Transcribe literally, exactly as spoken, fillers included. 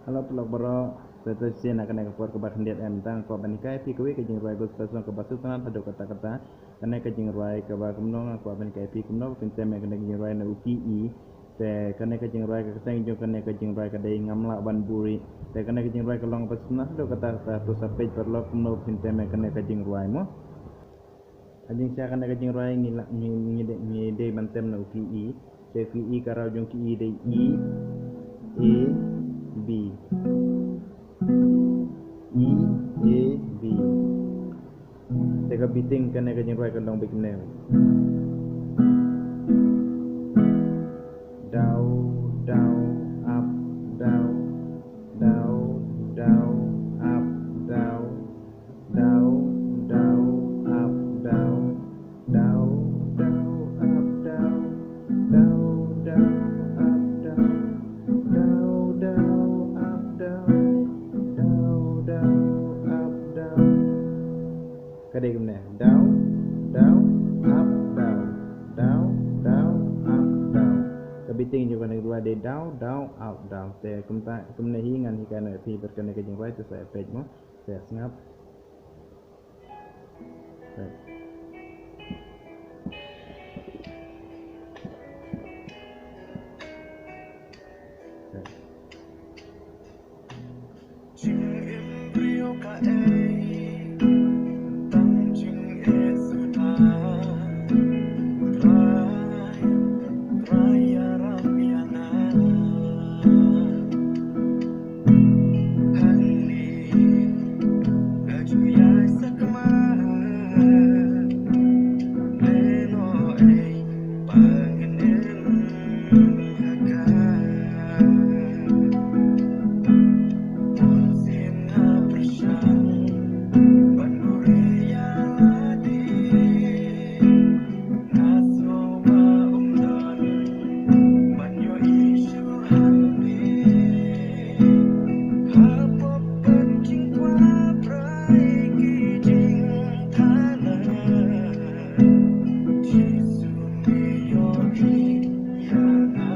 Hello paralok baroh, sa te shisien ha kane ka por kaba khyndiat em, tang kwah ban hikai ïa phi kawei ka jingrwai gospel song kaba sngewtynnat haduh katta katta. Kane ka jingrwai kaba kumno nga kwah ban hikai ïa phi kumno phin tem ïa kane ka jingrwai na u key E. Te kane ka jingrwai, ka kyrteng jong kane ka jingrwai ka dei Ngam Lah Ban Buhrieh. Te kane ka jingrwai ka long kaba sngewtynnat haduh katta katta, to sa peit paralok kumno phin tem ïa kane ka jingrwai mo. Ha jingshisha kane ka jingrwai ngi la, ngi, ngi dei, ngi dei ban tem na u key E. Te key E, ka raw jong key E dei E, A, B. E, A, B. Te ka beating kane ka jingrwai ka long beit kumne. Down, down, up, down. Down, down, up, down. Down, down, up, down. Down, down, up, down. Down, down, up, down. Down, down, up, down. Down, down, up, down. Ka dei kumne. Down, down, up, down. Down, down, up, down. Ka beating jong kane ka jingrwai dei down, down, up, down. Te kumta, kumne hi ngan hikai noh ïa phi bad kane ka jingrwai, te sa ïa peit mo. Te sngap. Te. Te. Jingim briew kaei, tang jingeh suda. Trai, Trai ïarap ïa nga. Hangne nga ju ïaid sakma. Lehnohei ba ngan im ha ka. Bunsien nga pyrshang ban buhrieh ïa lade. Nga sngew ba ym don ban ïohi shuh hangne. Hapoh ka jingkwah Trai ki jingtharai. Jisu me ïohi ïa nga.